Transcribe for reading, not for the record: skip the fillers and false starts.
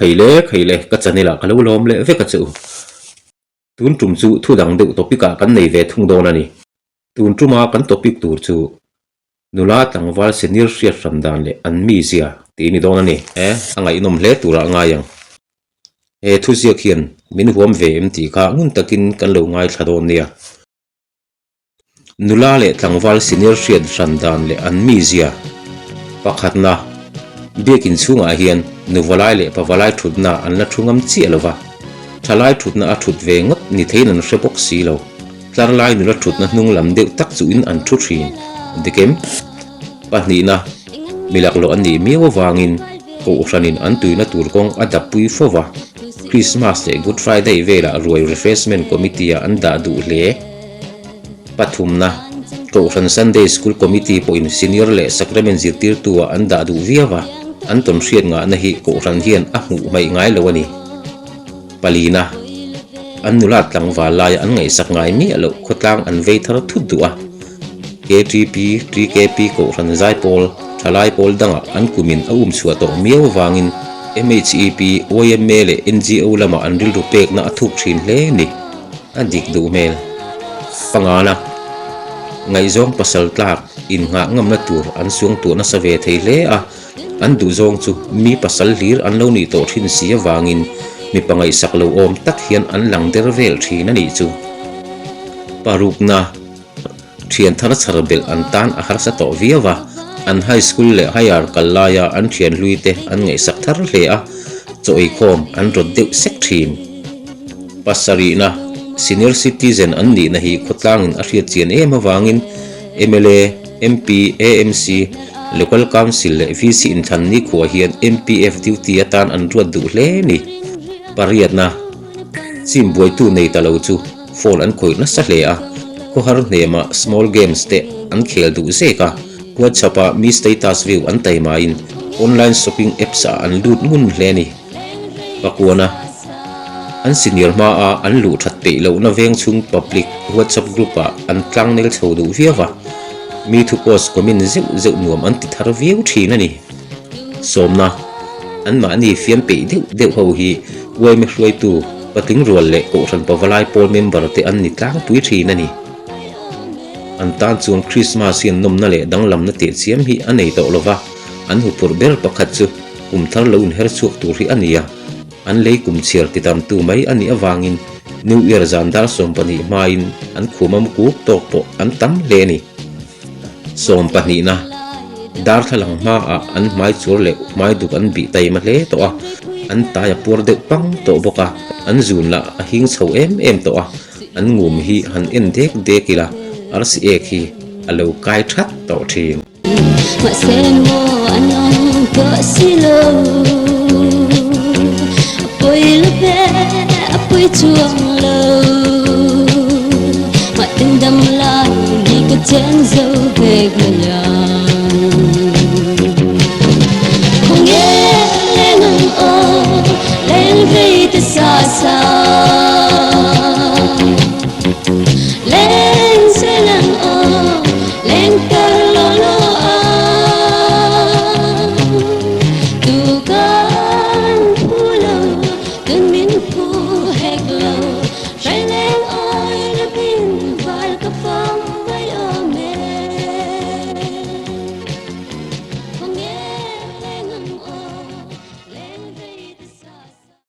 Kheile kheile ka channel ah ka lo lawm leh vek a che u. Tun tum chu thu dang deuh topic ah kan nei ve thung dawn a ni. Tun tuma kan topic tur chu nula tlangval senior hriat hram dan leh an mizia tih a ni dawn a ni. E, a ngaihnawm hle turah a ngai ang. He thuziak hian min huam ve em tih kha ngun takin kan lo ngaithla dawn nia. Nula leh tlangval senior hriat hran dan leh an mizia pakhatna biakin chhungah hian nuvalai leh pavalai thutna an la thu ngam chiah lo va, thalai thutna a thut ve ngawt ni theiin an hre bawk si lo. Tlar lai nula thutna hnung lam deuh tak chuhin an thu thin. Dikem pahnihna mi laklawh an nih miau avangin Kohhranin an tuina tur kawng a dappui fo va, Krismas leh Good Friday velah ruai Refreshment Committee-ah an dah duh hle. Pathumna, Kohhran Sunday School Committee pawhin Senior leh Sacrament zirtirtu-ah an dah duh viau a, an tawnhriat ngahna hi Kohhran hian a hmuh hmaih ngai lo a ni. Palina, An nula tlangval laia an ngaihsak ngai miah loh khawtlang an vei thar thut duh a. KTP, TKP Kohhran Zaipawl, Thalai pawl dangah an kumin a um chhuah tawh miau avangin MHEP, YMA leh NGO lamah an rilru pekna a thuk thin hle a ni. A dik duh hmel. Pangana, ngaihzawng pasal tlak innghah ngamna tur an suang tuah nasa ve thei hle a, an duhzawng chu mi pasal hlir an lo nih tawh thin si avangin mipa ngaihsak lo awm tak hian an lang der vel thin a nih chu. Parukna, thian thar chhar belh an tan a harsa tawh viau a, an high school leh higher kal laia an thian hlui te an ngaihsak thar hle a, chaw eikhawm an rawt deuh sek thin. Pasarihna, Senior Citizen an nihna hi khawtlangin a hriat chian em avangin mla, MP, AMC, Local Council leh VC inthlan nikhua hian MPF duty atan an ruat duh hle a ni. Pariatna, Chim buaitu nei ta lo chu phone an khawih nasa hle a, khawhar hnemah small games te an khel duh zek a, WhatsApp-ah mi status view an taimain online shopping apps-ah an lut ngun hle a ni. Pakuana, An senior hmaa an luh that peih lohna veng chhung public WhatsApp group-ah an tlangnel chho duh viau a, mi thu post comment zeuh zeuh nuam an ti thar viau thin a ni. Sawmna, Anmahni fiam peih deuh deuh ho hi uaime hruaitu, patling rual leh Kohhran Pavalai pawl member te an ni tlangpui thin a ni. An tan chuan Krismas hian nawmna leh danglamna tehchiam hi a nei tawh lova, an huphurh ber pakhat chu Kum thar lo inher chhuak tur hi a ni a, an lei kum chhiar ti tamtu mai a nih avangin New Year zan dar 12 hmain an khum a mukuk tawk pawh an tam hle a ni. Sawmpahnihna, Darthlalang hmaah an hmai chur leh hmai duk an bih taima hle tawh a, an tai a puar deuh pang tawh bawk a, an zun lah a hing chho em em tawh a, an ngum hi han en dek dek ila arsi ek hi a lo kai that tawh thin. Mahse maw an awm tawh si lo A pawi lo ve a pawi chuang lo Mah tin dam lai ni ka chen zo vek lo.